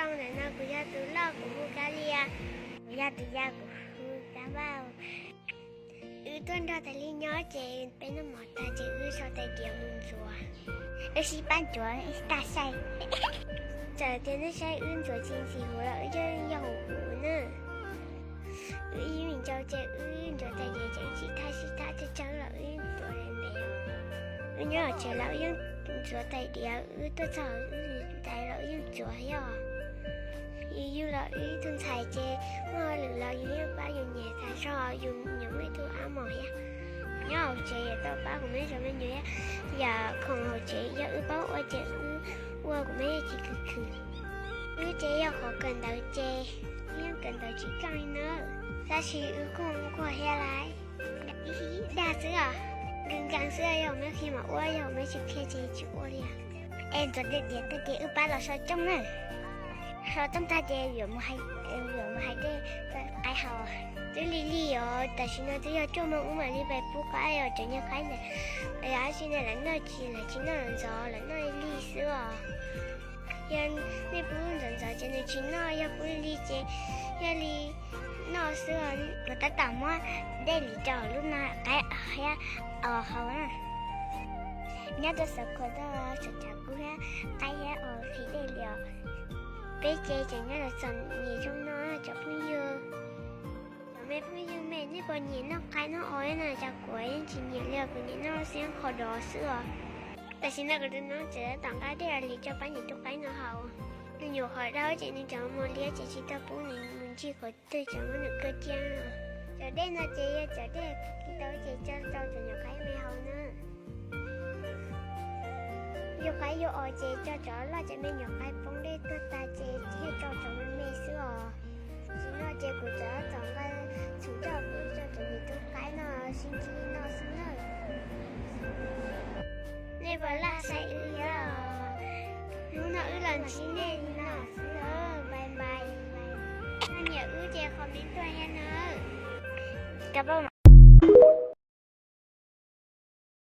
Ntawm no kuv yog tus loj kuv hu Kab Lia, kuv yog tus yau kuv hu Kab Npauj. Wb tuaj nrog tais li nyob ces peb noj mov tag ces wb sau tais diav mus ntxuav. Wb sib pab ntxuav ib tag sai. Txawm tias nej saib wb ntxuav tsis ntxim huv los wb yeej yog huv huv na. Wb ib me ntsis ces wb ntxuav tais diav ces wb sib thab sib thab tsawg tsawg los wb ntxuav ntev ntev. Wb nyob hauv tsev los wb yeej ntxuav tais diav, wb tuaj txog wb tais los wb yeej ntxuav thiab. Yus yug los wb ib tug ntxhais ces muaj hauj lwm los yus yeej pab yus niam tas zog, yus niam muaj ib tug ab mos thiab. Nyob hauv tsev yus tau pab kuv me zov me nyuam thiab. Yam khoom hauv tsev yog wb paub ua ces wb ua, kuv me yeej tsis khwv khwv. Wb ces yog qhov kawm ntawv ces wb yeej kawm ntawv tsis keej li na. Tab sis wb kuj nquag thiab laiv, ib dag xwb os. Nkees nkees xwb, yog me qhia mas ua, yog me tsis qhia ces tsis ua li. Es ntxuav tais diav tag ces wb pab los so rooj na. So rooj tag ces yuav mus hais, yuav mus hais dej rau qaib haus. Twb lig lig os, tam sim no twb yog cuaj moos wb mam li pais pub qaib os, cov niag qaib ntawd. Tab sis ne lawv noj tsis, lawv tsis noj ntxov ntxov, lawv noj lig lig xwb os. Yog nej pub ntxov ntxov ces nws tsis noj, yog pub lig lig ces thiaj li noj xwb os. Kuv tab tom muab dej li rau lub no qaib thiab os haus na. Nyob rau Xeev Khuam tau tseem tsam kuv thiab qaib thiab os qhib dej li os. Peb ces tseem nyob rau txom nyem zoo no cov phooj ywg. Cov me phooj ywg me, nej puas nyiam noj qaib noj os na? Cas kuv yeej tsis nyiam li os, kuv nyiam noj xwb qhov dov xwb os. Tam sim no kuv tus noob tseem tab tom nqa dej li rau pab niam tub qaib no haus. Nws nyuam qhuav dau ces nws cov mos liab ces tsis tau pub nws mus ncig qhov twg, tseem muab nws kaw cia. Cov dej no ces yog cov dej tau ces tso rau cov nyuam qaib me haus na. Yus qaib yus os ces tso cov loj ces me nyuam qaib poob dej tuag tas ces thiaj tso cov me me xwb os. Tsis no ces kuv cov txom nqa txhum coj pub rau cov niam tub qaib no sib ntsib noj xwb na. Nej puas laj saib wb thiab? Hnub no wb los ntsib nej li no xwb, bye bye. Yog nyiam wb ces comment tuaj thiab nawb. Kab Npauj,